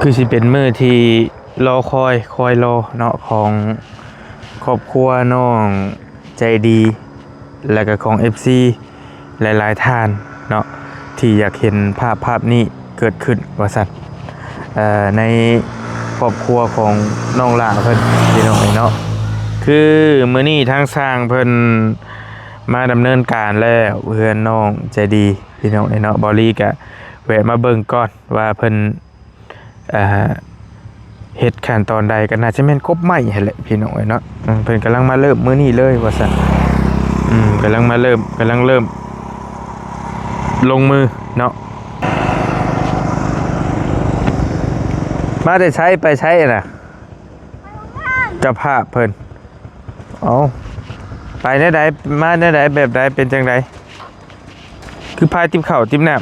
ຄືຊິເປັນມື້ທີ່ລໍຄອຍ ຄອຍລໍເນາະ ຂອງຄອບຄົວນ້ອງໃຈດີ ແລະກະຂອງເອັຟຊີ ຫຼາຍໆທ່ານເນາະ ທີ່ຢາກເຫັນພາບພາບນີ້ເກີດຂຶ້ນວ່າຊັ້ນ ເອີ ໃນຄອບຄົວຂອງນ້ອງຫຼ້າເພິ່ນ ພີ່ນ້ອງເອີຍເນາະ. ຄືມື້ນີ້ທາງຊ່າງເພິ່ນມາດຳເນີນການແລ້ວ ເຮືອນນ້ອງໃຈດີ ພີ່ນ້ອງເອີຍເນາະ. ເບົາລີກະແວະມາເບິ່ງກ່ອນວ່າເພິ່ນ ເອີ ເຮັດຂັ້ນຕອນໃດ ກໍໜ້າຈະແມ່ນກົບໄມ້ຫັ້ນແຫຼະ ພີ່ນ້ອງເອີຍເນາະ. ເພິ່ນກຳລັງມາເລີ່ມມື້ນີ້ເລີຍວ່າຊັ້ນ ອືມ ກຳລັງມາເລີ່ມ ກຳລັງເລີ່ມລົງມືເນາະ. ມາແຕ່ໃສ ໄປໃສນະ ເຈົ້າພາບເພິ່ນ? ເອົ້າ ໄປແນວໃດ ມາແນວໃດ ແບບໃດ ເປັນຈັ່ງໃດ? ຄືພາຍຕິບເຂົ້າຕິບນ້ຳ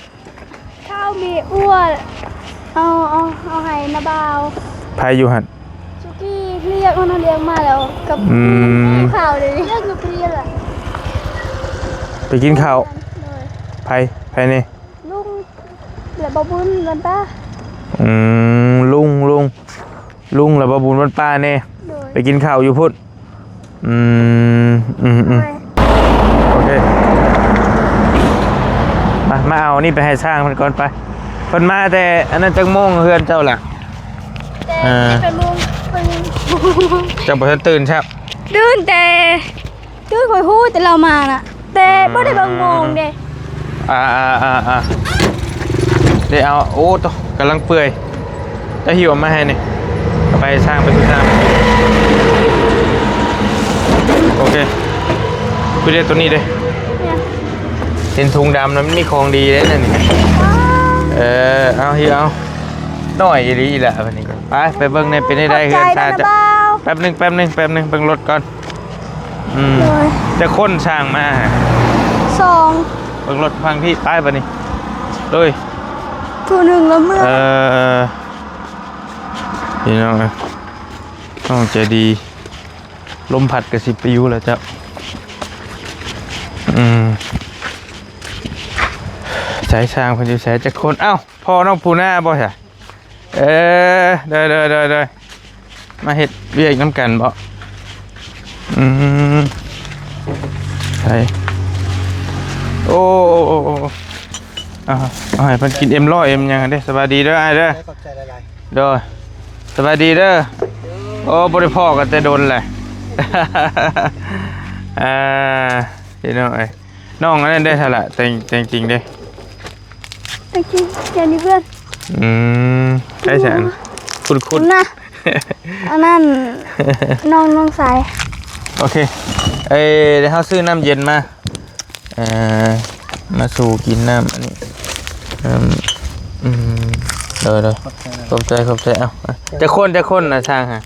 ເຂົ້າມີອ້ວນ ເອົາ ເອົາ ເອົາໃຫ້ນ້າບ່າວ ໃຜຢູ່ຫັ້ນ? ສຸກີ້ ລຽກ ເຮົາລຽກມາແລ້ວກັບ ອືມ ເຂົ້າເດ ລຽກຢູ່ເພິ່ນລະ ໄປກິນເຂົ້າ ໂດຍ ໃຜ ໃຜແດ່? ລຸງ ແລະ ບ່າວບຸນ ບ້ານປ້າ ອືມ ລຸງ ລຸງ ລຸງ ແລະ ບ່າວບຸນ ບ້ານປ້າແດ່ ໂດຍ ໄປກິນເຂົ້າຢູ່ພຸ້ນ. ອືມ ອືມ ອືມ ໂດຍ ໂອເຄ ມາ ມາເອົານີ້ໄປໃຫ້ຊ່າງເພິ່ນກ່ອນໄປ. ເພິ່ນມາແຕ່ອັນນັ້ນຈັກໂມງ ເຮືອນເຈົ້າລະ? ແຕ່ ເອີ ແປດໂມງ ເພິ່ນ ເຈົ້າບໍ່ທັນຕື່ນຊ້ຳ? ຕື່ນແຕ່ ຕື່ນ ຂ້ອຍຮູ້ແຕ່ລາວມານະ ແຕ່ ອືມ ບໍ່ໄດ້ເບິ່ງໂມງເດ້. ອ່າໆໆໆ ໄດ້ເອົາ ໂອ້ ໂຕ ກຳລັງເປື່ອຍ ຈະຫິ້ວເອົາມາໃຫ້ນີ້ ເອົາໄປຊ່າງ ໄປສູ່ຊ່າງ ໂອເຄ. ຄືເດໂຕນີ້ເດ້ ເຫັນຖົງດຳນະ ມັນມີຂອງດີເດ້ນັ້ນນີ້ ເອີ ເອົາ ຫິ້ວເອົາ ນ້ອຍອີ່ຫຼີລະ ບັດນີ້ ໄປ ໄປເບິ່ງແດ່ ເປັນແນວໃດເຮືອນຊານ ແປັບໜຶ່ງ ແປັບໜຶ່ງ ແປັບໜຶ່ງ ເບິ່ງລົດກ່ອນ. ອືມ ໂດຍ ຈັກຄົນຊ່າງມາ? ສອງ ເບິ່ງລົດຟັງພີ້ ໄປບາດນີ້ ໂດຍ ຜູ້ໜຶ່ງລະເມື່ອຍ ເອີ ພີ່ນ້ອງເອີຍ ນ້ອງໃຈດີ ລົມພັດກະຊິປິວແລ້ວເຈົ້າ. ອືມ ໃສຊ່າງເພິ່ນຢູ່ໃສ ຈັກຄົນ? ເອົ້າ ພໍ່ນ້ອງປູນາບໍ່ຊະ? ເອີ ໂດຍໆໆໆ ມາເຮັດວຽກນຳກັນບໍ? ອືມ ໃສ ໂອ້ ເອົາ ເອົາໃຫ້ເພິ່ນກິນເອັມຮ້ອຍເອັມຫຍັງເດ້. ສະບາຍດີເດີອ້າຍເດີ ຂອບໃຈຫຼາຍໆ ໂດຍ ສະບາຍດີເດີ. ໂອ້ ບໍ່ໄດ້ພໍ້ກັນແຕ່ດົນແຫຼະ ອ່າ ພີ່ນ້ອງເອີຍ ນ້ອງອັນນັ້ນເດ້ ສະລະ ແຕ່ງ ແຕ່ງຈິງເດ້ ແຕ່ງຈິງ ແຕ່ງຢູ່ເຮືອນ ອືມ ໃກ້ແສນ ຄຸນໆ ນະ ອັນນັ້ນ ນ້ອງ ນ້ອງຊາຍ ໂອເຄ ເອີ ດຽວເຮົາຊື້ນ້ຳເຢັນມາ ເອີ ມາສູ່ກິນນ້ຳອັນນີ້ ອືມ ອືມ ໂດຍໆ ຂອບໃຈ ຂອບໃຈ ຂອບໃຈ. ເອົ້າ ຈັກຄົນ ຈັກຄົນນະຊ່າງຫະ?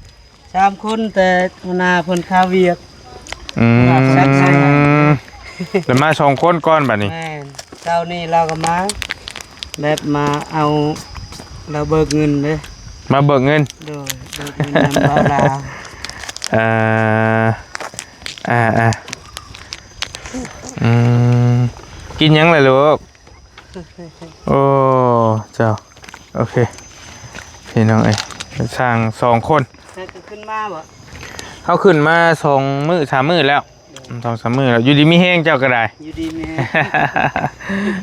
ສາມຄົນ ແຕ່ຫົວໜ້າເພິ່ນຄາວຽກ ອືມ ແລ້ວມາສອງຄົນກ່ອນບາດນີ້ ແມ່ນ ເຊົ້ານີ້ລາວກໍມາ ແບບມາເອົາ ລາວເບີກເງິນເດ້ ມາເບີກເງິນ ໂດຍ ເບີກເງິນນຳບ່າວລາວ ເອີ ອ່າໆ ອືມ ກິນຫຍັງລະລູກ? ໂອ້ ເຈົ້າ ໂອເຄ ພີ່ນ້ອງເອີຍ ຊ່າງສອງຄົນ ເຮົາຂຶ້ນມາບໍ່? ເຮົາຂຶ້ນມາສອງມື້ສາມມື້ແລ້ວ ສອງສາມມື້ແລ້ວ ຢູ່ດີມີແຮງເຈົ້າກໍໄດ້ ຢູ່ດີມີແຮງ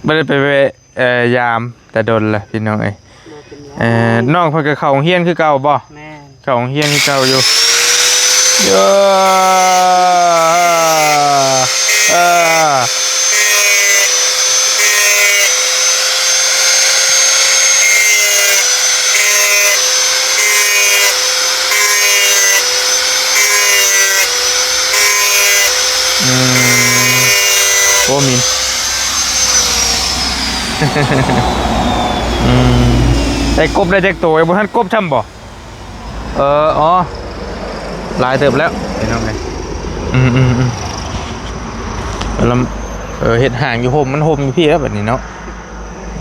ບໍ່ໄດ້ໄປແວະ ເອີ ຢາມແຕ່ດົນລະ ພີ່ນ້ອງເອີຍ ບໍ່ເປັນຫຍັງ ເອີ ນ້ອງເພິ່ນກໍເຂົ້າໂຮງຮຽນຄືເກົ່າບໍ່? ແມ່ນ ເຂົ້າໂຮງຮຽນຄືເກົ່າຢູ່ ເອີ ເອີ ອືມ ໂອ້ ມິນ ອືມ ໄດ້ກົບໄດ້ຈັກໂຕ ບໍ່ທັນກົບຊ້ຳບໍ່? ເອີ ອໍ ຫຼາຍເຕີບແລ້ວ ພີ່ນ້ອງເອີຍ ອືມໆໆ ລຳ ເອີ ເຮັດຫາງຢູ່ຮົ່ມ ມັນຮົ່ມຢູ່ພີ້ແລ້ວບັດນີ້ເນາະ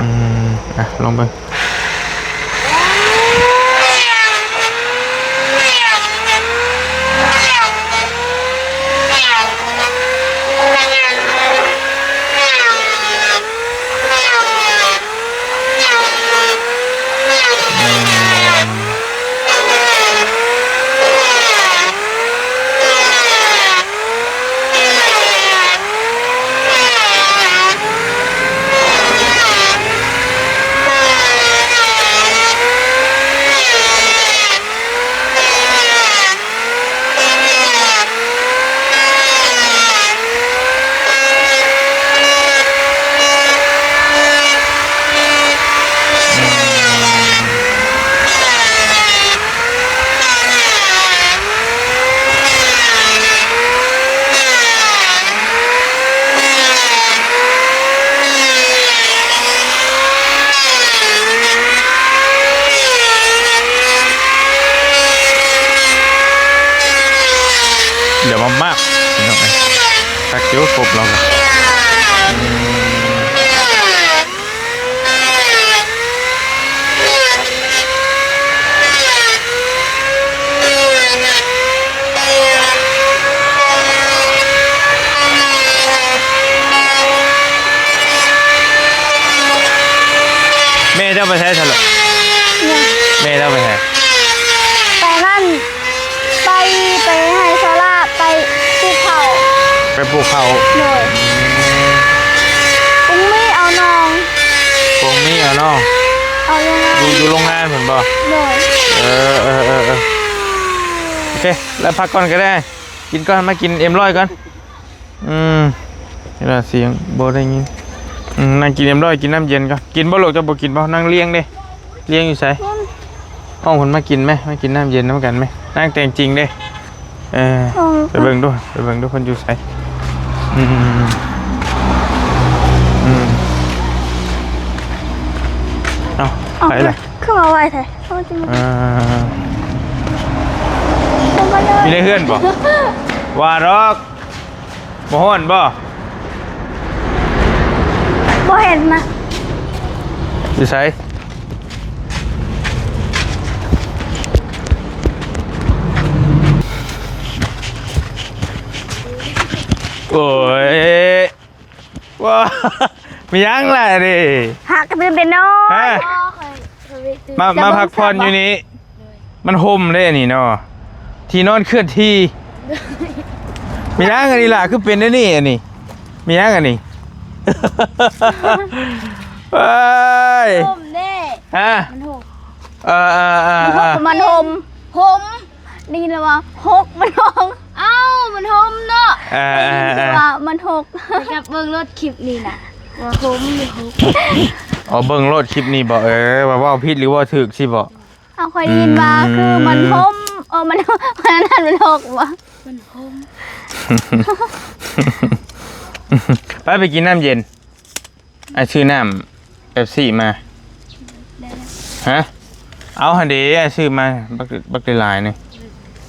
ອືມ ອ່ະ ລອງເບິ່ງ. ເນາະ ຄັກຢູ່ ຄົບລາວກໍ ແມ່ເຈົ້າໄປໃສຊະລູກ? ແມ່ເຈົ້າໄປໃສ? ໄປນັ້ນ ໄປ ໄປໄຮ່ຊາວລາ ໄປປູກເຂົ້າ. ໄປປູກເຂົ້າ. ໂດຍ. ປຸງມີເອົາໜອງ. ປຸງມີເອົາໜອງ. ເອົາໂຮງງານ. ຢູ່ ຢູ່ໂຮງງານພຸ້ນບໍ່? ໂດຍ. ເອີ ເອີ ເອີ ເອີ ໂອເຄ ແລ້ວພັກກ່ອນກໍໄດ້ ກິນກ່ອນ ມາກິນເອັມຮ້ອຍກ່ອນ. ອືມ ເວລາສຽງບໍ່ໄດ້ຍິນ. ອືມ ນັ່ງກິນເອັມຮ້ອຍ ກິນນ້ຳເຢັນກ່ອນ. ກິນບໍ່ລູກ? ເຈົ້າບໍ່ກິນບໍ່? ນັ່ງລ້ຽງເດ້. ລ້ຽງຢູ່ໃສ? ອືມ ຫ້ອງເພິ່ນມາກິນແມ? ມາກິນນ້ຳເย็ນນຳກັນແມ? ນາງແຕ່ງຈິງເດ້. ເອີ ໂອ້ ໄປເບິ່ງດູ ໄປເບິ່ງດູເພິ່ນຢູ່ໃສ? ອືມ ອືມ ເອົ້າ ເອົ້າ ໄປລະ ຄືມາໄວແທ້? ເອີ ເຂົ້າມາເລີຍ. ຢູ່ໃນເຮືອນບໍ່? ວ່າດອກ. ບໍ່ຮ້ອນບໍ່? ບໍ່ເຫັນນະ. ຢູ່ໃສ? ໂອ້ຍ ວ້າ ມີຫຍັງລະນີ້? ຫາກະຕື່ນແຕ່ນອນ. ຮະ? ມາ ມາພັກຜ່ອນຢູ່ນີ້. ມັນຮົ່ມເດ້ອັນນີ້ເນາະ ທີ່ນອນເຄື່ອນທີ່. ມີຫຍັງອັນນີ້ລະ ຄືເປັນແນວນີ້ອັນນີ້? ມີຫຍັງອັນນີ້? ເອີຍ ຮົ່ມເດ້. ຮະ? ມັນຮົ່ມ. ເອີໆໆໆ ມັນຮົ່ມ ຮົ່ມ. ໄດ້ຍິນແລ້ວວ່າ ຫົກ ມັນຫົກ. ເອົ້າ ມັນຮົ່ມເນາະ. ເອີໆໆ ໄດ້ຍິນແຕ່ວ່າມັນຫົກ. ໄປກັບເບິ່ງໂລດຄລິບນີ້ນະ ວ່າຮົ່ມຫຼືຫົກ. ອໍ ເບິ່ງໂລດຄລິບນີ້ບໍ? ເອີ ວ່າເວົ້າຜິດຫຼືເວົ້າຖືກຊິບໍ? ເອົາ ຂ້ອຍໄດ້ຍິນວ່າ ອືມ ຄືມັນຮົ່ມ ເອີ ມັນ ມັນນັ້ນມັນຫົກບໍ່? ມັນຮົ່ມ. ໄປ ໄປກິນນ້ຳເຢັນ. ອ້າຍຊື້ນ້ຳເປັບຊີມາ. ຮະ? ເອົາຫັ້ນເດ ອ້າຍຊື້ມາບັກ ບັກຫຼາຍໆ ນີ້.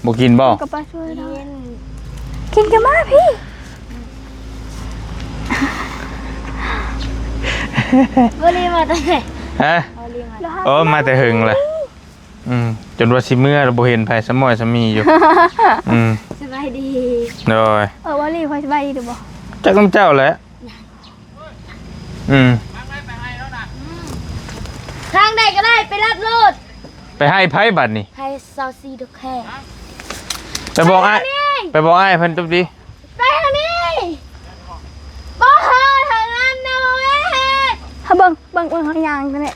ບໍ່ກິນບໍ່? ກໍໄປຊ່ວຍເນາະ. ກິນກໍມາພີ້. ບໍ່ລີມາແຕ່ໃສ? ຮະ? ບໍ່ລີມາ. ໂອ້ ມາແຕ່ເຫິງລະ. ອືມ ຈົນວ່າຊິເມືອລະບໍ່ເຫັນໃຜສະໝ້ອຍສະໝີຢູ່. ອືມ ສະບາຍດີ. ໂດຍ. ເອີ ວາລີ ຂ້ອຍສະບາຍດີຫຼືບໍ່? ຈັກນຳເຈົ້າແຫຼະ. ອືມ ທາງໃດກໍໄດ້ ໄປລັດໂລດ. ໄປໃຫ້ໃຜບັດນີ້? ໃຫ້ຊາວສີ່ດອກແຄ. ໄປບອກອ້າຍ ໄປບອກອ້າຍເພິ່ນຕຸບດີ. ໄປທາງນີ້. ບໍ່ເຮີ ທາງນັ້ນນະ ບໍ່ແມ່ນ. ເຮົາເບິ່ງ ເບິ່ງ ເບິ່ງເຮົາຍ່າງຕົວນີ້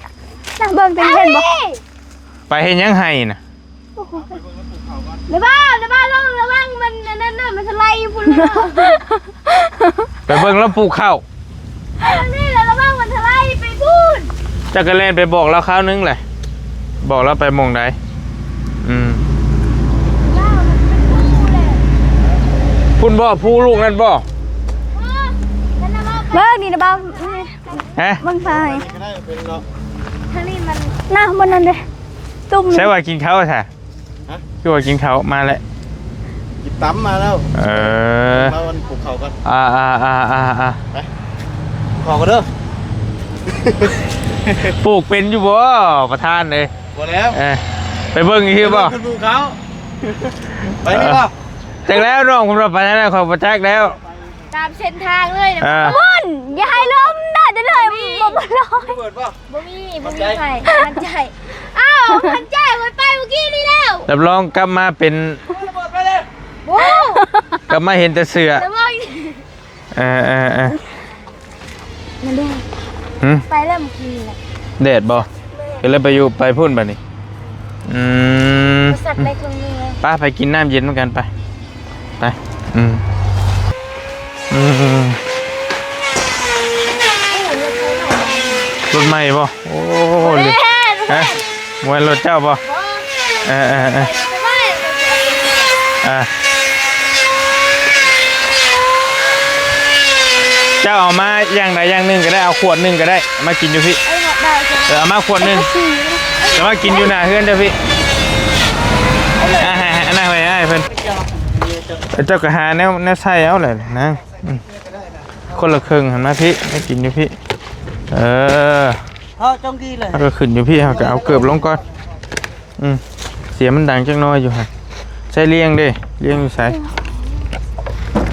ນະ ເບິ່ງ ເຫັນບໍ່? ໄປເຮັດຫຍັງໄຮ່ນະ? ໂອ້ໂຫ ລະວັງ ລະວັງ ລະວັງ ລະວັງ ມັນອັນນັ້ນນະ ມັນຖະໄຫຼຢູ່ພຸ້ນເນາະ. ໄປເບິ່ງລາວປູກເຂົ້າ. ໄປທາງນີ້ລະ ລະວັງມັນຖະໄຫຼໄປພຸ້ນ. ເຈົ້າກໍແລ່ນໄປບອກລາວຄາວໜຶ່ງແຫຼະ ບອກລາວໄປໝ່ອງໃດ? ອືມ ພຸ້ນບໍ່? ພູລູກນັ້ນບໍ່? ເບິ່ງນີ້ນະ ເບິ່ງ ຮະ? ເບິ່ງໄປ ທາງນີ້ມັນ ນະ ມັນນັ້ນເດ້ ຕຸ້ມ. ໃຊ່ວ່າກິນເຂົ້າຊະ? ຮະ? ຄືວ່າກິນເຂົ້າມາແລ້ວ ກິນຕຳມາແລ້ວ. ເອີ ມາວັນປູກເຂົ້າກ່ອນ. ອ່າໆໆໆ ໄປ ປູກເຂົ້າກ່ອນເດີ. ປູກເປັນຢູ່ບໍ່ປະທານເອີຍ? ບໍ່ແລ້ວ. ເອີ ໄປເບິ່ງອີກຄືບໍ່? ຂຶ້ນພູເຂົາ ໄປນີ້ບໍ່? ເອີ ຈັກແລ້ວ ນ້ອງເພິ່ນວ່າໄປທາງໃດ ຂ້ອຍບໍ່ຈັກແລ້ວ. ຕາມເສັ້ນທາງເລີຍ. ເອີ ພຸ້ນ ຢ່າໃຫ້ລົມນະ ຈະເລີຍບໍ່ ບໍ່ລອຍ. ບໍ່ມີ ບໍ່ມີໃຜໝັ້ນໃຈ. ອ້າວ ໝັ້ນໃຈ ຂ້ອຍໄປມື້ກີ້ນີ້ແລ້ວ. ຮັບຮອງກັບມາເປັນ ໂອ້ ກັບມາເຫັນແຕ່ເສື້ອ. ເອີໆໆ ມັນແດດ. ຫື? ໄປແລ້ວມື້ກີ້ນີ້ແຫຼະ. ແດດບໍ່? ແມ່ນ. ກໍເລີຍໄປຢູ່ ໄປພຸ້ນບັດນີ້. ອືມ ໄປ ໄປກິນນ້ຳເຢັນນຳກັນໄປ ໄປ. ອືມ ອືມ ລົດໃໝ່ບໍ່? ໂອ້ ແມ່ນ. ຮະ? ບໍ່ແມ່ນລົດເຈົ້າບໍ່? ບໍ່. ເອີໆໆ ເອີ ເຈົ້າເອົາມາຢ່າງໃດຢ່າງໜຶ່ງກໍໄດ້ ເອົາຂວດໜຶ່ງກໍໄດ້ ເອົາມາກິນຢູ່ພີ້. ເອີ ເອົາມາຂວດໜຶ່ງ ເອົາມາກິນຢູ່ໜ້າເຮືອນເຈົ້າພີ້. ອ່າ ໃຫ້ ໃຫ້ ອັນນັ້ນໃຫ້ອ້າຍເພິ່ນ. ເຈົ້າກໍຫາແນວ ແນວໃສ່ເອົາແຫຼະນາງ ອືມ ຄົນລະເຄິ່ງຫັ້ນ ມາພີ້ ມາກິນຢູ່ພີ້ ເອີ ເຮົາຈົງກີເລີຍ ເຮົາກໍຂຶ້ນຢູ່ພີ້ ເຮົາກໍເອົາເກີບລົງກ່ອນ ອືມ ສຽງມັນດັງຈັກໜ້ອຍຢູ່ຫັ້ນ ໃສ່ລ້ຽງເດ້ ລ້ຽງຢູ່ໃສ? ອືມ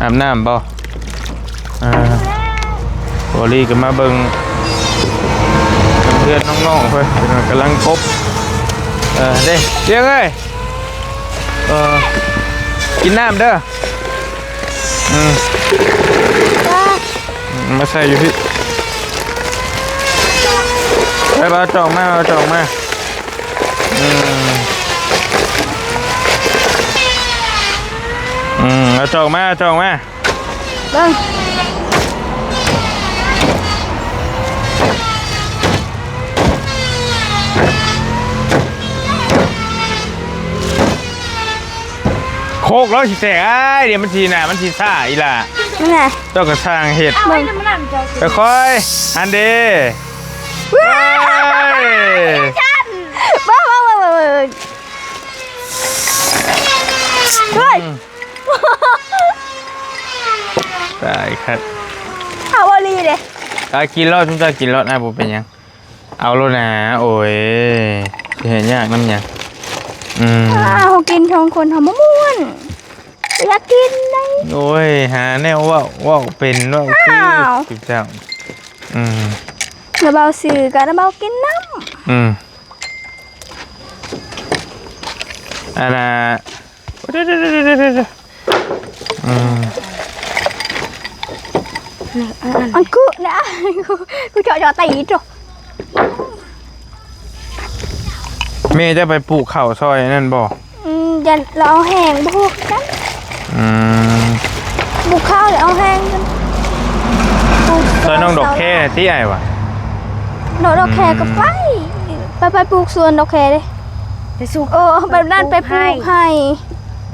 ອາບນ້ຳບໍ່? ອ່າ ໂອລີກໍມາເບິ່ງເຮືອນນ້ອງໆເພິ່ນ ເພິ່ນກຳລັງກົບ ເອີ ເດ້ ລ້ຽງເອີຍ ເອີ ກິນນ້ຳເດີ ອືມ ມາໃສ່ຢູ່ພີ້ ໄປ ເອົາຈອກມາ ເອົາຈອກມາ ອືມ ອືມ ເອົາຈອກມາ ເອົາຈອກມາ ເບິ່ງ ໂຄກລາວຊິແຕກ ອ້າຍ ດຽວມັນຊິໜ້າ ມັນຊິຊ້າອີ່ຫຼ້າ ນັ້ນແຫຼະ ເຈົ້າກໍຊ່າງເຮັດ ເບິ່ງ ຄ່ອຍໆ ຫັ້ນເດ້ ວ້າຍ ເຮີ້ຍ ເບິ່ງ ເບິ່ງ ເບິ່ງ ເບິ່ງ ເບິ່ງ ເຮີ້ຍ ອືມ ຕາຍຄັກ ເອົາອີ່ຫຼີເດ້ ຕາຍ ກິນໂລດ ຊຸມເຈົ້າກິນໂລດ ອ້າຍບໍ່ເປັນຫຍັງ ເອົາໂລດນາ ໂອ້ຍ ຊິເຮັດຍາກນຳຫຍັງ ອືມ ອ້າວ ເຮົາກິນສອງຄົນເຮົາບໍ່ມ່ວນ ບໍ່ຢາກກິນໃດ ໂອ້ຍ ຫາແນວເວົ້າ ເວົ້າເປັນ ເວົ້າຄື ອ້າວ ຈຸເຈົ້າ ອືມ ລະເບົາຊື່ກໍລະເບົາກິນນ້ຳ ອືມ ອັນນ່າ ອືມ ອັນກຸນະ ກູເຈາະ ເຈາະຕີໂຕ ແມ່ຈະໄປປູກເຂົ້າຊ່ອຍນັ້ນບໍ່? ອືມ ຢ້ານລາວເອົາແຮງ ບໍ່ຮູ້ຄືກັນ ອືມ ປູກເຂົ້າແລ້ວເອົາແຮງກັນ ປູກ ຊ່ອຍນ້ອງດອກແຄຕິອ້າຍວ່າ ນ້ອງດອກແຄກໍໄປ ອືມ ໄປ ໄປປູກສວນດອກແຄເດ້ ໄປປູກ ໂອ້ ແບບນັ້ນໄປປູກໄຮ່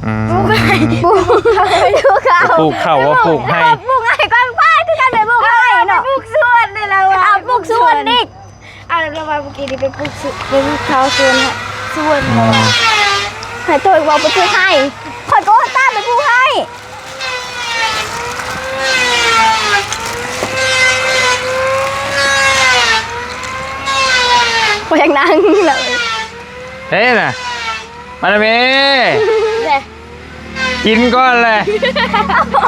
ອືມ ປູກໄຮ່ ປູກ ປູກເຂົ້າ ປູກເຂົ້າ ໄປປູກໄຮ່ ປູກໄຮ່ ປູກໄຮ່ກໍໄປຄືກັນ ໄປປູກໄຮ່ເນາະ ປູກສວນນີ້ລະວ່າ ອ້າວ ປູກສວນອີກ ອ້າວ ລະວ່າເມື່ອກີ້ນີ້ໄປປູກສວນ ໄປປູກເຂົ້າສວນ ສວນ ອືມ ໃຫ້ໂຕອີກວ່າໄປປູກໄຮ່ ຂ້ອຍກໍຕາມໄປປູກໄຮ່ ບໍ່ຢາກນັ່ງແລ້ວ ເອີນະ ມານະແມ່ ແລະ ກິນກ່ອນແຫຼະ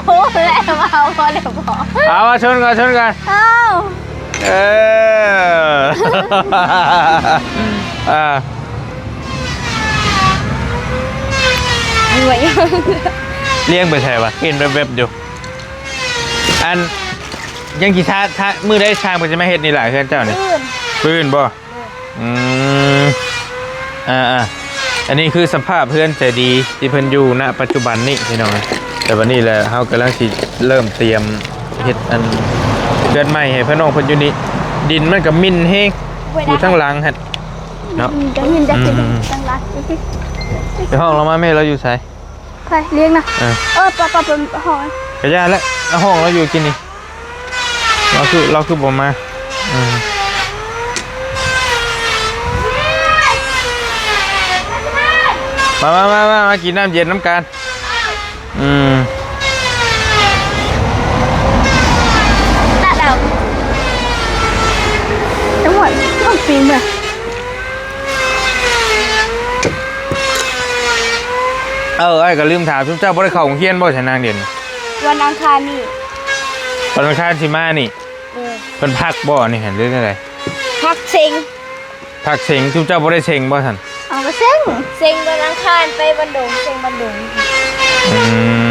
ໂອ້ ແລ້ວເອົາ ພໍແລ້ວ ພໍ ເອົາ ມາຊົນກ່ອນ ຊົນກ່ອນ ເອົາ ເອີ ອ່າ ລ້ຽງໄປໃສວະ? ເຫັນແວບໆຢູ່ ອັນ ຍັງຊິຖ້າ ຖ້າ ມື້ໃດຊ່າງເພິ່ນຈະມາເຮັດນີ້ລະ ເຮືອນເຈົ້ານີ້? ມື້ອື່ນ ມື້ອື່ນບໍ່? ອືມ ອ່າໆ ອັນນີ້ຄືສະພາບເຮືອນໃຈດີທີ່ເພິ່ນຢູ່ນະປັດຈຸບັນນີ້ພີ່ນ້ອງ ແຕ່ບັດນີ້ແຫຼະ ເຮົາກຳລັງຊິເລີ່ມຕຽມເຮັດອັນເຮືອນໃໝ່ໃຫ້ພີ່ນ້ອງເພິ່ນຢູ່ນີ້ ດິນມັນກໍໝິ່ນແຮງ ຢູ່ທາງຫຼັງຫັ້ນເນາະ ອືມ ໄດ້ຍິນ ໄດ້ຍິນ ອືມ ທາງຫຼັງ ໄປຮ້ອງລາວມາແມ່ ລາວຢູ່ໃສ? ໃຜລ້ຽງນະ ເອີ ເອີ ປະ ປະ ປະ ຫ້ອງ ກະຢ່າແຫຼະ ເອົາຫ້ອງລາວຢູ່ກິນນີ້ ລາວຄື ລາວຄືບໍ່ມາ ອືມ ມາ ມາ ມາ ມາ ມາກິນນ້ຳເຢັນນຳກັນ ອືມ ຕາດຳ ຈັງຫວັດ ຫ້ອງປີເມືອງ ເອີ ອ້າຍກໍລືມຖາມ ຊຸມເຈົ້າບໍ່ໄດ້ເຂົ້າໂຮງຮຽນບໍ່ຊະນາງດຽວນີ້? ວັນອັງຄານນີ້ ວັນອັງຄານຊິມານີ້ ເອີ ເພິ່ນພັກບໍ່ນີ້ຫັ້ນ ຫຼືຈັ່ງໃດ? ພັກເສັງ ພັກເສັງ ຊຸມເຈົ້າບໍ່ໄດ້ເສັງບໍ່ຊັ້ນ? ເອົາ ກໍເສັງ ເສັງວັນອັງຄານໄປບ້ານດົງ ເສັງບ້ານດົງ ອື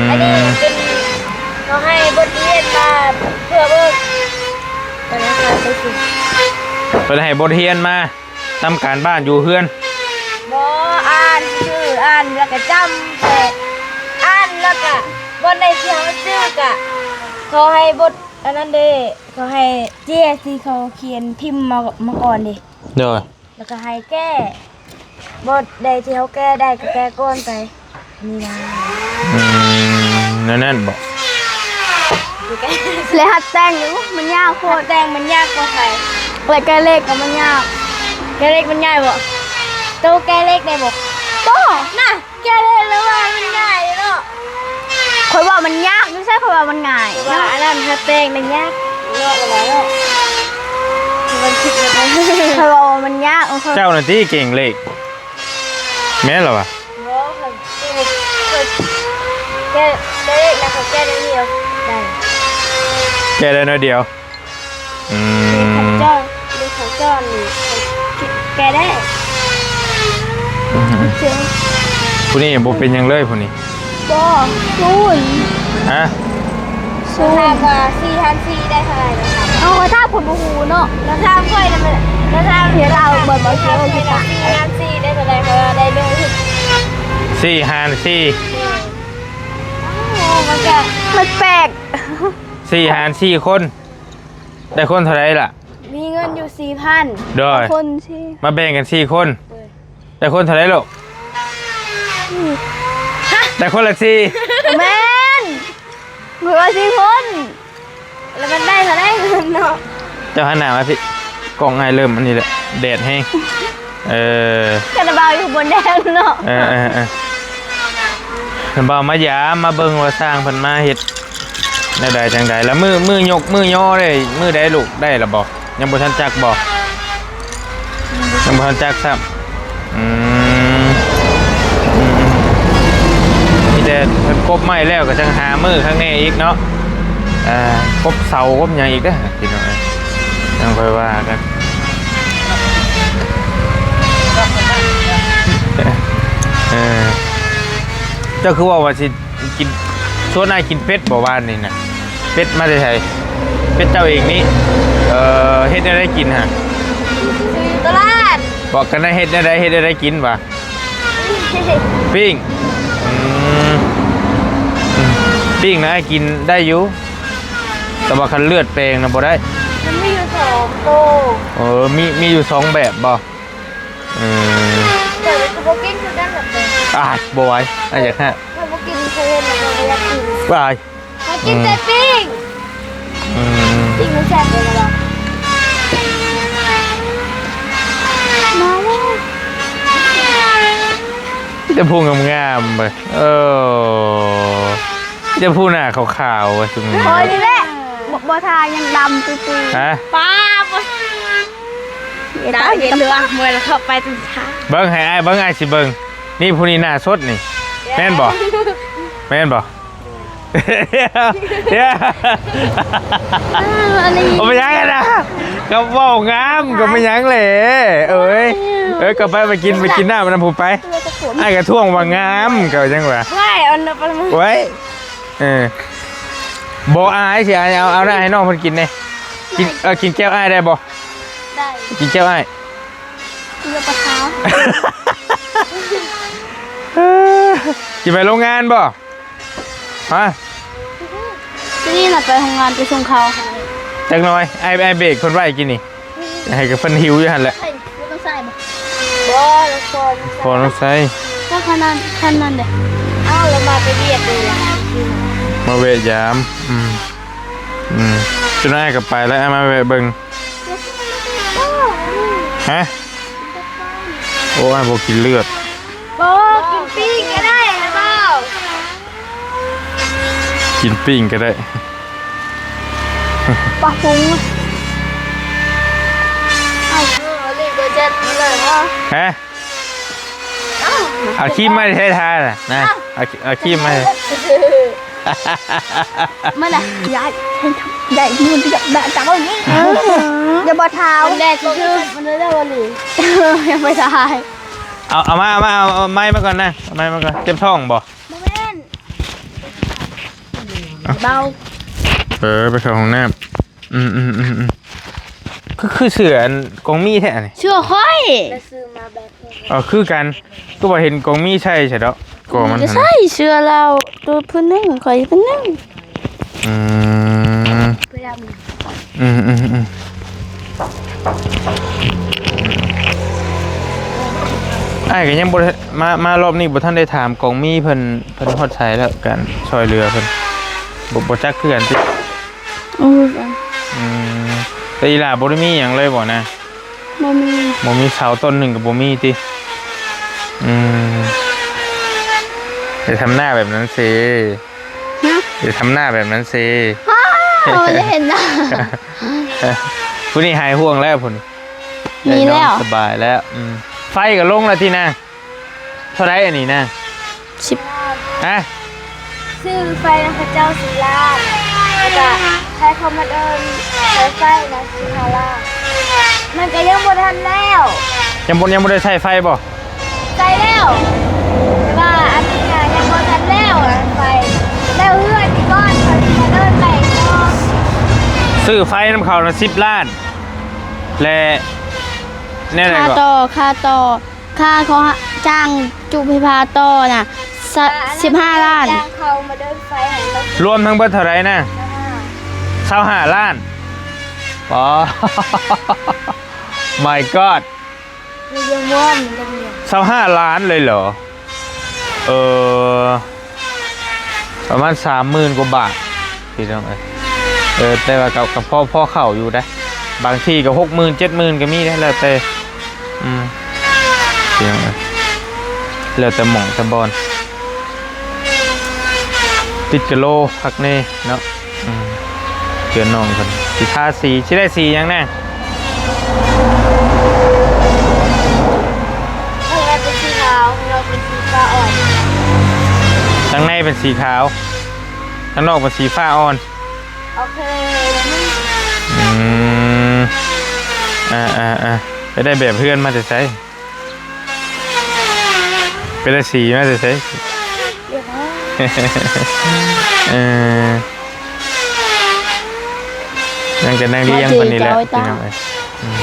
ມ ອັນນີ້ເປັນ ເຂົາໃຫ້ບົດຮຽນມາເພື່ອເບິ່ງ ວັນອັງຄານໄປເສັງ ເພິ່ນໃຫ້ບົດຮຽນມາ ທຳການບ້ານຢູ່ເຮືອນ ບໍ່ ອ່ານຊື່ໆ ອ່ານແລ້ວກະຈຳແຕ່ ອ່ານແລ້ວກະ ບ່ອນໃດທີ່ເຮົາຈື່ກະ ເຂົາໃຫ້ບົດອັນນັ້ນເດ້ ເຂົາໃຫ້ເຈ້ຍທີ່ເຂົາຂຽນພິມມາ ມາກ່ອນເດ້ ໂດຍ ແລ້ວກະໃຫ້ແກ້ ບົດໃດທີ່ເຮົາແກ້ໄດ້ກະແກ້ກ່ອນໄປ. ນີ້ນະ ອືມ ແນວນັ້ນບໍ? ແລະ ຫັດແຕ່ງຢູ່ ມັນຍາກໂພດ ແຕ່ງມັນຍາກກວ່າໃຜ? ແລະ ແກ້ເລກກໍມັນຍາກ ແກ້ເລກມັນງ່າຍບໍ? ໂຕແກ້ເລກໄດ້ບໍ? ບໍ່ ນະ ແກ້ເລກລະວ່າມັນງ່າຍເນາະ ຂ້ອຍເວົ້າມັນຍາກ ຢູ່ໃສຂ້ອຍເວົ້າມັນງ່າຍ ວ່າອັນນັ້ນຖ້າແປງມັນຍາກເນາະ ລະວ່າເນາະ ມັນຄິດແບບນັ້ນ ຂ້ອຍເວົ້າມັນຍາກ ເຈົ້ານັ້ນຕິເກັ່ງເລກ ແມ່ນລະວະ? ບໍ່ ຂ້ອຍ ຂ້ອຍແກ້ ແກ້ເລກນະ ຂ້ອຍແກ້ໄດ້ໜ້ອຍດຽວ ໄດ້ ແກ້ໄດ້ໜ້ອຍດຽວ. ອືມ ເລກຂອງເຈົ້າ ເລກຂອງເຈົ້ານີ້ ແກ້ໄດ້ ອືມ ເຈົ້າ ຜູ້ນີ້ບໍ່ເປັນຫຍັງເລີຍ ຜູ້ນີ້ ບໍ່ ສູນ ຮະ? ສູນ ຖາມວ່າສີ່ຫານສີ່ໄດ້ເທົ່າໃດ? ເອົາ ຂ້ອຍຖາມຄົນບໍ່ຮູ້ເນາະ ລາວຖາມຂ້ອຍນະ ລາວຖາມ ດຽວລາວເບິ່ງເອົາ ເອົາ ສີ່ຫານສີ່ໄດ້ເທົ່າໃດ? ຂ້ອຍວ່າໄດ້ໜຶ່ງ ສີ່ຫານສີ່ ໂອ້ ມັນກະ ມັນແປກ ສີ່ຫານສີ່ຄົນ ໄດ້ຄົນເທົ່າໃດລະ? ມີເງິນຢູ່ສີ່ພັນ ໂດຍ ຄົນສີ່ ມາແບ່ງກັນສີ່ຄົນ ໂດຍ ໄດ້ຄົນເທົ່າໃດລູກ? ຮະ? ໄດ້ຄົນລະສີ່ ແມ່ນ ເພິ່ນວ່າສີ່ຄົນ ແລ້ວມັນໄດ້ເທົ່າໃດເງິນເນາະ? ເຈົ້າຫັນໜ້າມາພີ້ ກ້ອງອ້າຍເລີ່ມອັນນີ້ແຫຼະ ແດດແຮງ ເອີ ຄາຣາບາວຢູ່ບົນແດດເນາະ ເອີໆໆ ຄາຣາບາວມາຢາມ ມາເບິ່ງວ່າຊ່າງເພິ່ນມາເຮັດ ແນວໃດຈັ່ງໃດລະ ມື້ ມື້ຍົກມື້ຍໍໄດ້ມື້ໃດລູກ ໄດ້ລະບໍ່? ຍັງບໍ່ທັນຈັກບໍ່? ຍັງບໍ່ທັນຈັກຊ້ຳ ອືມ ອືມ ມີແຕ່ເພິ່ນກົບໄມ້ແລ້ວກໍຈັ່ງຫາມື້ຂ້າງແນ່ອີກເນາະ ອ່າ ກົບເສົາກົບຫຍັງອີກເດີ້ພີ່ນ້ອງເອີຍ ຍັງຄ່ອຍວ່າກັນ ເອີ ເຈົ້າຄືເວົ້າວ່າຊິ ກິນ ຊວນອ້າຍກິນເປັດບໍ່ວານນີ້ນະ? ເປັດມາແຕ່ໃສ? ເປັດເຈົ້າເອງນີ້? ເອີ ເຮັດແນວໃດກິນຫະ? ຊື້ຢູ່ຕະຫຼາດ. ບອກກັນນະ ເຮັດແນວໃດ ເຮັດແນວໃດກິນຫວາ? ປີ້ງ. ອືມ ປີ້ງນະກິນໄດ້ຢູ່ ແຕ່ວ່າຄັນເລືອດແປງນະບໍ່ໄດ້. ມັນມີຢູ່ສອງໂຕ. ເອີ ມີ ມີຢູ່ສອງແບບບໍ່? ເອີ ຂ້ອຍກໍບໍ່ກິນຄືກັນແບບແປງ. ອ້າຍ ບໍ່ໄຫວ ອ້າຍຢາກຫາ. ຂ້ອຍບໍ່ກິນ ຂ້ອຍເຫັນແລ້ວຂ້ອຍບໍ່ຢາກກິນ. ອ້າຍ ຂ້ອຍກິນແຕ່ປີ້ງ. ອືມ ປີ້ງມັນແຊບເລີຍວ່າ. ມີແຕ່ຜູ້ງາມໆເວີຍ. ເອີ ມີແຕ່ຜູ້ໜ້າຂາວໆເວີຍຊຸມນີ້. ຂ້ອຍນີ້ແຫຼະ ບໍ່ ບໍ່ທາຍັງດຳຕຸ້ຍໆ. ຮະ? ປ້າ ບໍ່ ດຳເຫັນເຫຼືອງເມື່ອເຂົ້າໄປຕົງທາງ. ເບິ່ງໃຫ້ອ້າຍເບິ່ງ ອ້າຍຊິເບິ່ງ. ນີ້ຜູ້ນີ້ໜ້າສົດນີ້. ແມ່ນບໍ່? ແມ່ນບໍ່? ເອີ ອັນນີ້ ບໍ່ເປັນຫຍັງນະ ກໍເວົ້າງາມ ກໍບໍ່ຫຍັງແຫຼະ. ເອີຍ ເອີ ກໍໄປ ໄປກິນ ໄປກິນນ້ຳນຳຜູ້ໄປ. ອ້າຍກໍທ້ວງວ່າງາມ ກໍຈັ່ງວ່າ. ໂອ້ຍ ເອີ ບໍ່ ອ້າຍຊິ ອ້າຍເອົາ ເອົານ້ຳໃຫ້ນ້ອງເພິ່ນກິນແດ່. ກິນ ເອີ ກິນແກ້ວອ້າຍໄດ້ບໍ່? ໄດ້ ກິນແກ້ວອ້າຍ. ເຫຼືອປາຄາ ຊິໄປໂຮງງານບໍ່? ຮະ? ນີ້ນະ ໄປໂຮງງານ ໄປສົ່ງເຂົ້າ. ຈັກໜ່ອຍ ອ້າຍ ອ້າຍເບຣກເພິ່ນໄວ້ກີ້ນີ້. ໃຫ້ກັບເພິ່ນຫິວຢູ່ຫັ້ນແຫຼະ. ບໍ່ຕ້ອງໃສ່ບໍ່? ບໍ່ ບໍ່ຕ້ອງໃສ່. ຖ້າຄັນນັ້ນ ຄັນນັ້ນເດ້. ອ້າວ ລາວມາແຕ່ວຽກເດ້. ມາແວະຢາມ. ອືມ ອືມ ຈົນອ້າຍກໍໄປແລ້ວ ອ້າຍມາແວະເບິ່ງ. ຮະ? ໂອ້ ອ້າຍບໍ່ກິນເລືອດ. ບໍ່ ກິນປີ້ງກໍໄດ້ ບໍ່ ກິນປີ້ງກໍໄດ້. ປາປຸງ ເອົາ ເອົາເລີຍ ບໍ່ຈັດມາເລີຍເນາະ. ຮະ? ເອົາຄຣີມມາໃຫ້ທານະ ນະ ເອົາ ເອົາຄຣີມມາໃຫ້. ມັນນະ ຢາກ ຢາກ ຢາກ ຢາກ ຢາກ ເອົານີ້ ຢ່າບໍ່ທ້າວ ແດດຊື່ໆ ມັນໄດ້ບໍ່ນີ້ ຍັງໄປຖ່າຍ. ເອົາ ເອົາມາ ເອົາມາ ເອົາ ເອົາໄມ້ມາກ່ອນນະ ເອົາໄມ້ມາກ່ອນ. ເຈັບທ້ອງບໍ່? ບໍ່ແມ່ນ ເບົາ. ເອີ ໄປເຂົ້າຫ້ອງນ້ຳ. ອືມໆໆ ຄື ຄືເສື້ອອັນກອງມີແທ້ນີ້. ເສື້ອຂ້ອຍ ໄດ້ຊື້ມາແບບ ເອີ ຄືກັນ ຄືວ່າເຫັນກອງມີໃສ່ຊະດອກ. ກໍມັນ ໃສ່ເສື້ອລາວໂຕຜູ້ໜຶ່ງ ຂ້ອຍຜູ້ໜຶ່ງ. ອືມ ອືມໆໆ ອ້າຍກໍຍັງບໍ່ໄດ້ ມາ ມາລອບນີ້ບໍ່ທັນໄດ້ຖາມກອງມີເພິ່ນ ເພິ່ນຮອດໃສແລ້ວ ການຊ່ອຍເຫຼືອເພິ່ນ ບໍ່ ບໍ່ຈັກຄືກັນຕິ. ອືມ ອືມ ແຕ່ອີ່ຫຼ້າບໍ່ໄດ້ມີຫຍັງເລີຍບໍ່ນະ? ບໍ່ມີ ບໍ່ມີເສົາຕົ້ນໜຶ່ງກໍບໍ່ມີຕິ? ອືມ ໄດ້ທຳໜ້າແບບນັ້ນເສ. ຢ່າທຳໜ້າແບບນັ້ນຊິ. ອ້າວ ບໍ່ໄດ້ເຫັນໜ້າ. ຜູ້ນີ້ຫາຍຫ່ວງແລ້ວພຸ້ນ. ມີແລ້ວ ໄດ້ນອນສະບາຍແລ້ວ. ອືມ ໄຟກໍລົງແລ້ວຕິນາງ. ເທົ່າໃດອັນນີ້ນາງ? ສິບ ຮະ? ຊື້ໄຟນຳເຂົາເຈົ້າສີ່ລ້ານ ແລ້ວກະຂາຍຄອມມາເດີນ ຂາຍໄຟນະ ສິບຫ້າລ້ານ. ມັນກໍຍັງບໍ່ທັນແລ້ວ. ຍັງບໍ່ ຍັງບໍ່ໄດ້ໃຊ້ໄຟບໍ່? ໃຊ້ແລ້ວ ແຕ່ວ່າອັນນີ້ນະຍັງບໍ່ທັນແລ້ວນະ ໄຟ. ແລ້ວເຮືອນນີ້ກ່ອນ ເຂົາຊິມາເດີນໄປຕໍ່. ຊື້ໄຟນຳເຂົານະສິບລ້ານ ແລະ ແນວໃດກໍ? ຄ່າຕໍ່ ຄ່າຕໍ່ ຄ່າເຂົາຈ້າງຈຸໄຟຟ້າຕໍ່ນະ ສະ ສິບຫ້າລ້ານ. ຈ້າງເຂົາມາເດີນໄຟໃຫ້ເຮົາ. ລວມທັງເບິດເທົ່າໃດນະ? ຊາວຫ້າລ້ານ. ປາ My God ຊາວຫ້າລ້ານເລີຍເຫລອ? ເອີ ປະມານສາມໝື່ນກວ່າບາດພີ່ນ້ອງເອີຍ. ເອີ ແຕ່ວ່າກໍ ກໍພໍ ພໍເຂົ້າຢູ່ເດ້. ບາງທີ່ກໍຫົກໝື່ນ ເຈັດໝື່ນກໍມີເດ້ ແລ້ວແຕ່ ອືມ ພີ່ນ້ອງເອີຍ ແລ້ວແຕ່ໝ່ອງແຕ່ບ່ອນ. ຕິດກະໂລຄັກແນ່ເນາະ. ອືມ ເຮືອນນ້ອງເພິ່ນຊິທາສີ ຊິໄດ້ສີຫຍັງແນ່? ຂ້າງໃນເປັນສີຂາວ ຂ້າງນອກເປັນສີຟ້າອ່ອນ. ຂ້າງໃນເປັນສີຂາວ ຂ້າງນອກເປັນສີຟ້າອ່ອນ. ໂອເຄ. ອືມ ອ່າໆໆ ໄປໄດ້ແບບເຮືອນມາແຕ່ໃສ? ໄປໄດ້ສີມາແຕ່ໃສ? ເອີ ຍັງຈະນັ່ງລຽງເພິ່ນນີ້ແຫຼະ ພີ່ນ້ອງເອີຍ. ອືມ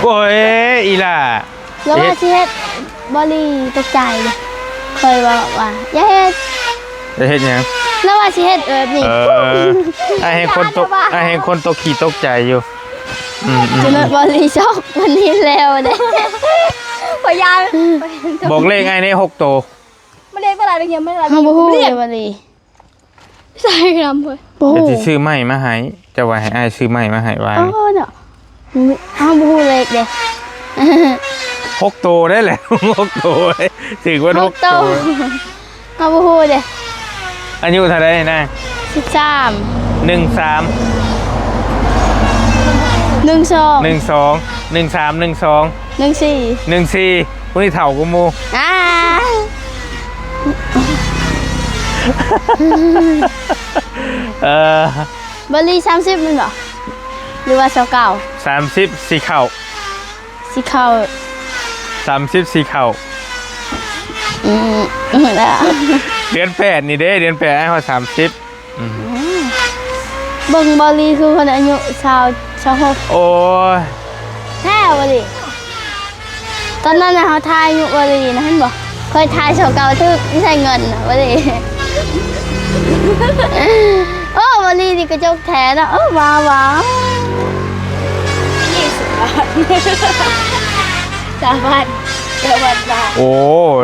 ໂອ້ຍ ອີ່ຫຼ້າ ລາວວ່າຊິເຮັດ ບອລລີຕົກໃຈ ຂ້ອຍເວົ້າວ່າ ຢ່າເຮັດ. ຈະເຮັດຫຍັງ? ລາວວ່າຊິເຮັດແບບນີ້. ເອີ ອ້າຍແຮ່ງຄົນຕົກ ອ້າຍແຮ່ງຄົນຕົກຂີ້ຕົກໃຈຢູ່. ອືມໆ ຈະເລີດ ບອລລີຊອກ ວັນນີ້ແລ້ວເດ້. ພະຍານ ບອກເລກອ້າຍແດ່ ຫົກໂຕ. ມັນເລກເທົ່າໃດ? ເຮົາບໍ່ຮູ້ເດ້ ບອລລີ. ໃສ່ນຳເພິ່ນ ບໍ່ຮູ້. ດຽວຊິຊື້ໄມ້ມາໃຫ້. ເຈົ້າວ່າໃຫ້ອ້າຍຊື້ໄມ້ມາໃຫ້ວ່າ. ເອີເນາະ ເຮົາບໍ່ຮູ້ເລກເດ້. ຫົກໂຕໄດ້ແຫຼະ ຫົກໂຕ ຖືກເບິດຫົກໂຕ. ເຮົາບໍ່ຮູ້ເດ້. ອາຍຸເທົ່າໃດນາງ? ສິບສາມ. ໜຶ່ງສາມ ໜຶ່ງສອງ ໜຶ່ງສອງ ໜຶ່ງສາມ ໜຶ່ງສອງ ໜຶ່ງສີ່ ໜຶ່ງສີ່. ຜູ້ນີ້ເຖົ້າກວ່າໝູ່. ອ່າ ເອີ ບອລລີ ສາມສິບແມ່ນບໍ່ ຫຼືວ່າ ຊາວເກົ້າ? ສາມສິບ ຊິເຂົ້າ ຊິເຂົ້າ ສາມສິບ ຊິເຂົ້າ. ອືມ ເດືອນແປດນີ້ເດ້ ເດືອນແປດອ້າຍຮອດສາມສິບ. ອືມ ເບິ່ງ ບອລລີຄືຄົນອາຍຸຊາວ ຊາວຫົກ. ໂອ້ຍ ແທ້ ບອລລີ. ຕອນນັ້ນນະ ເຮົາຖ່າຍຢູ່ ເອີລີນະ ເຫັນບໍ່? ຂ້ອຍຖ່າຍຊາວເກົ້າຖືກໃຊ້ເງິນນະ ເອີລີ. ໂອ້ ເອີລີນີ້ກະຈົກແທ້ເນາະ. ເອີ ວ້າວ ວ້າວ. ຊາວພັນ ຊາວພັນບາດ. ໂອ້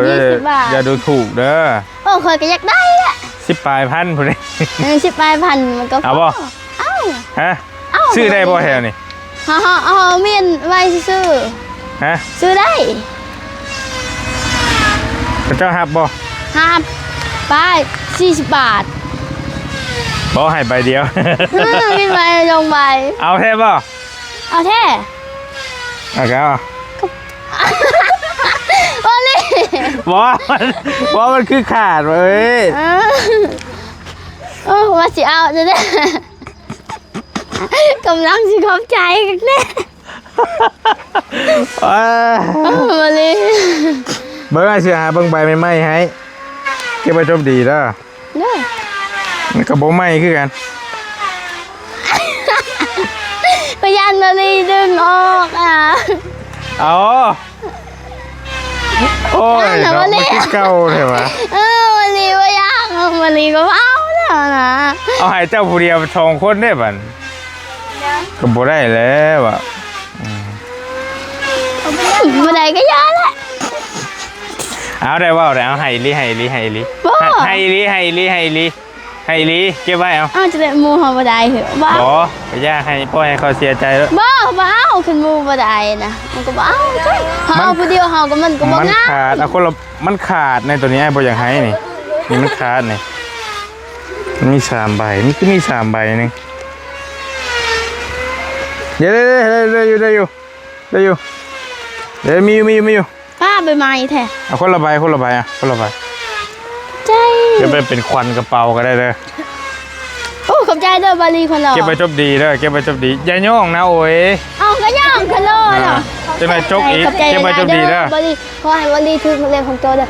ຊາວພັນບາດ. ຢ່າດູຖູກເດີ. ໂອ້ ຂ້ອຍກະຢາກໄດ້ແຫຼະ. ສິບປາຍພັນພຸ້ນເດ້. ເອີ ສິບປາຍພັນມັນກໍພໍ. ເອົາບໍ່? ເອົາ. ຮະ? ເອົາ. ຊື້ໄດ້ບໍ່ແຖວນີ້? ເຮົາ ເຮົາ ເຮົາມີໄວ້ຊື່ໆ. ຮະ? ຊື້ໄດ້. ເຂົາເຈົ້າຮັບບໍ່? ຮັບ. ໄປ ສີ່ສິບບາດ. ບໍ່ ໃຫ້ໃບດຽວ. ເອີ ມີໃບ ສອງໃບ. ເອົາແທ້ບໍ່? ເອົາແທ້. ເອົາແທ້. ໂອລີ ບໍ່ ມັນ ບໍ່ ມັນຄືຂາດເວີຍ. ເອີ ໂອ້ ວ່າຊິເອົາແທ້ໆ. ກຳລັງຊິຂອບໃຈຄັກແນ່. ເອີ ໂອ້ ມາລີ ເບິ່ງ ອ້າຍຊິຫາເບິ່ງໃບໃໝ່ໆໃຫ້. ເກັບໄວ້ຈົບດີເດີ. ເດີ ມັນກະບໍ່ໃໝ່ຄືກັນ. ພະຍານມາລີດຶງອອກອະ. ເອົາ ໂອ້ຍ ນັ້ນນະ ເນາະ ມາລີ ມັນຄືເກົ່າແທ້ຫວາ. ເອີ ມາລີບໍ່ຢາກ ມາລີກໍເວົ້າແລ້ວນະ. ເອົາໃຫ້ເຈົ້າຜູ້ດຽວສອງຄົນເດ້ບັດ. ກໍບໍ່ໄດ້ແລ້ວອະ. ອືມ ບໍ່ໄດ້ກໍຢ່າແຫຼະ. ເອົາ ໄດ້ເວົ້າໄດ້. ເອົາ ໃຫ້ອີ່ຫຼີ ໃຫ້ອີ່ຫຼີ ໃຫ້ອີ່ຫຼີ. ບໍ່ ໃຫ້ ໃຫ້ອີ່ຫຼີ ໃຫ້ອີ່ຫຼີ ໃຫ້ອີ່ຫຼີ ໃຫ້ອີ່ຫຼີ. ເກັບໄວ້ເອົາ. ເອົາ ຈະໄດ້ໝູ່ເຮົາບໍ່ໄດ້ເຫາະ. ບໍ່ ບໍ່ ຢ່າໃຫ້ ບໍ່ໃຫ້ເຂົາເສຍໃຈ. ບໍ່ ບໍ່ເອົາ ຄັນໝູ່ບໍ່ໄດ້ນະ ມັນກໍບໍ່ເອົາ. ເຮົາເອົາຜູ້ດຽວ ເຮົາກໍ ມັນກໍບໍ່ງາມ. ມັນຂາດ ເອົາຄົນລະ ມັນຂາດໃນໂຕນີ້ ອ້າຍບໍ່ຢາກໃຫ້ນີ້. ນີ້ມັນຂາດນີ້. ມີສາມໃບ ມັນຄືມີສາມໃບໜຶ່ງ ເດ້ໆໆ ໄດ້ຢູ່ ໄດ້ຢູ່ ໄດ້ຢູ່ ເດ້ ມີຢູ່ ມີຢູ່ ມີຢູ່ ປ້າ ໃບໄມ້ແທ້ ເອົາຄົນລະໃບ ຄົນລະໃບ ອ່ະ ຄົນລະໃບ ໃຈ ເກັບໄວ້ເປັນຂວັນກະເປົາກະໄດ້ເດີ. ໂອ້ ຂອບໃຈເດີ ບາລີຄົນຫຼໍ່ ເກັບໄວ້ຈົບດີເດີ ເກັບໄວ້ຈົບດີ ຢ່າຍ້ອງນະ ໂອ້ຍ ເອົາ ກະຍ້ອງກະຫຼໍ່ເນາະ ອ່າ ຈັກໜ້ອຍຈົກອີກ ຂອບໃຈ ເກັບໄວ້ຈົບດີເດີ ບາລີ ຂໍໃຫ້ບາລີຖືກເລກຂອງໂຕເດີ.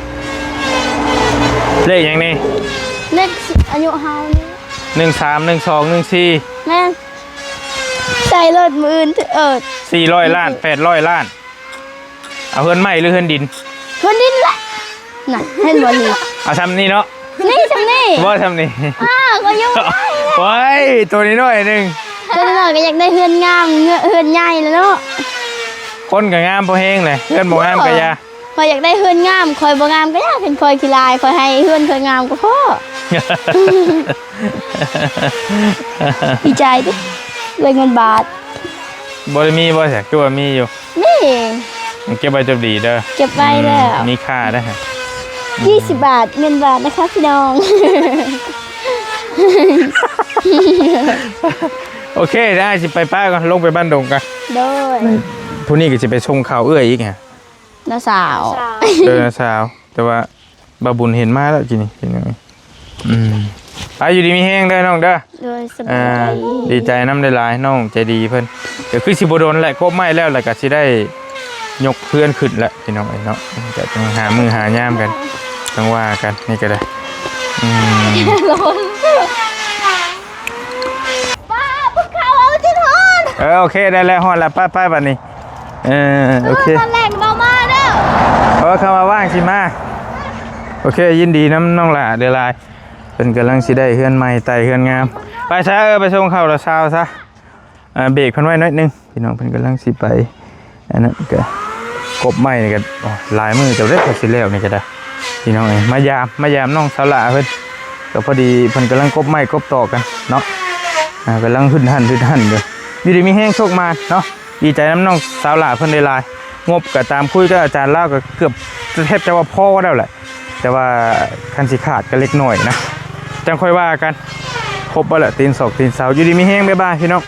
ເລກຫຍັງນີ້? ເລກອາຍຸເຮົານີ້ ໜຶ່ງສາມ ໜຶ່ງສອງ ໜຶ່ງສີ່ ແມ່ນ ໃສ່ລົດມື້ອື່ນ ເອີ ສີ່ຮ້ອຍລ້ານ ແປດຮ້ອຍລ້ານ. ເອົາເຮືອນໄມ້ຫຼືເຮືອນດິນ? ເຮືອນດິນແຫຼະ ນັ້ນ ເຫັນບໍ່ນີ້? ເອົາຊ່ຳນີ້ເນາະ ນີ້ຊ່ຳນີ້ ບໍ່ຊ່ຳນີ້ ອ້າວ ກໍຢູ່ ໂອ້ຍ ໂຕນ້ອຍໆໜຶ່ງ ໂຕນ້ອຍໆກໍຢາກໄດ້ເຮືອນງາມ ເຮືອນໃຫຍ່ແລ້ວເນາະ ຄົນກໍງາມພໍແຮງແຫຼະ ເຮືອນບໍ່ງາມກໍຢ່າ ຂ້ອຍຢາກໄດ້ເຮືອນງາມ ຂ້ອຍບໍ່ງາມກໍຢ່າ ເປັນຂ້ອຍຂີ້ລາຍ ຂ້ອຍໃຫ້ເຮືອນຂ້ອຍງາມກໍພໍ ດີໃຈເດ້ ໄດ້ເງິນບາດ ບໍ່ໄດ້ມີບໍ່ຊະ ຄືວ່າມີຢູ່? ນີ້ ເກັບໄວ້ຈົບດີເດີ ເກັບໄວ້ແລ້ວ ອືມ ມີຄ່າເດ້ ອືມ ຍີ່ສິບບາດ ເງິນບາດນະຄະພີ່ນ້ອງ ໂອເຄ ດຽວອ້າຍຊິໄປປະກ່ອນ ລົງໄປບ້ານດົງກ່ອນ ໂດຍ ຜູ້ນີ້ກໍຊິໄປສົ່ງເຂົ້າເອື້ອຍອີກຫະ ນ້າສາວ ນ້າສາວ ເອີ ນ້າສາວ ແຕ່ວ່າ ບ່າວບຸນເຫັນມາແລ້ວກີ້ນີ້ ພີ່ນ້ອງເອີຍ ອືມ ໄປ ຢູ່ດີມີແຮງເດີນ້ອງເດີ ໂດຍ ສະບາຍ ອ່າ ດີໃຈນຳຫຼາຍໆ ນ້ອງໃຈດີເພິ່ນ ກໍຄືຊິບໍ່ດົນແຫຼະ ກົບໄມ້ແລ້ວ ແລ້ວກໍຊິໄດ້ຍົກເຮືອນຂຶ້ນແຫຼະ ພີ່ນ້ອງເອີຍເນາະ ກໍຕ້ອງຫາມື້ຫາຍາມກັນ ຈັ່ງວ່າກັນ ນີ້ກໍໄດ້ ອືມ ປ້າ ພວກເຂົາເອົາຈົນຮອດ ເອີ ໂອເຄ ໄດ້ແລ້ວ ຮອດແລ້ວ ໄປໆ ບັດນີ້ ເອີ ໂອເຄ ຕອນແລງເຮົາມາເດີ ເອີ ຄຳວ່າວ່າງຊິມາ ໂອເຄ ຍິນດີນຳນ້ອງຫຼ້າຫຼາຍໆ ເພິ່ນກຳລັງຊິໄດ້ເຮືອນໃໝ່ ໄຕ່ເຮືອນງາມ ໄປຊະ ເອີ ໄປສົ່ງເຂົ້າລະຊາວຊະ ອ່າ ເບກເພິ່ນໄວ້ໜ້ອຍໜຶ່ງ ພີ່ນ້ອງ ເພິ່ນກຳລັງຊິໄປ ອັນນັ້ນກະ ກົບໄມ້ນີ້ກະ ໂອ້ ຫຼາຍມື້ເຕີບເດ້ ກວ່າຊິແລ້ວນີ້ກະໄດ້ ພີ່ນ້ອງເອີຍ ມາຢາມ ມາຢາມນ້ອງສາວຫຼ້າເພິ່ນ ກໍພໍດີເພິ່ນກຳລັງກົບໄມ້ກົບຕອກກັນເນາະ ອ່າ ກຳລັງຫຶດຫັນຫຶດຫັນຢູ່ ຢູ່ດີມີແຮງໂຊກໝານເນາະ ດີໃຈນຳນ້ອງສາວຫຼ້າເພິ່ນຫຼາຍໆ ງົບກໍຕາມຄຸຍກັບອາຈານລາວກໍເກືອບແທບຈະວ່າພໍແລ້ວແຫຼະ ແຕ່ວ່າຄັນຊິຂາດກໍເລັກນ້ອຍນະ ຈັ່ງຄ່ອຍວ່າກັນ ຄົບເບິດແຫຼະ ຕີນສອກຕີນເສົາ ຢູ່ດີມີແຮງ ບາຍບາຍ ພີ່ນ້ອງ.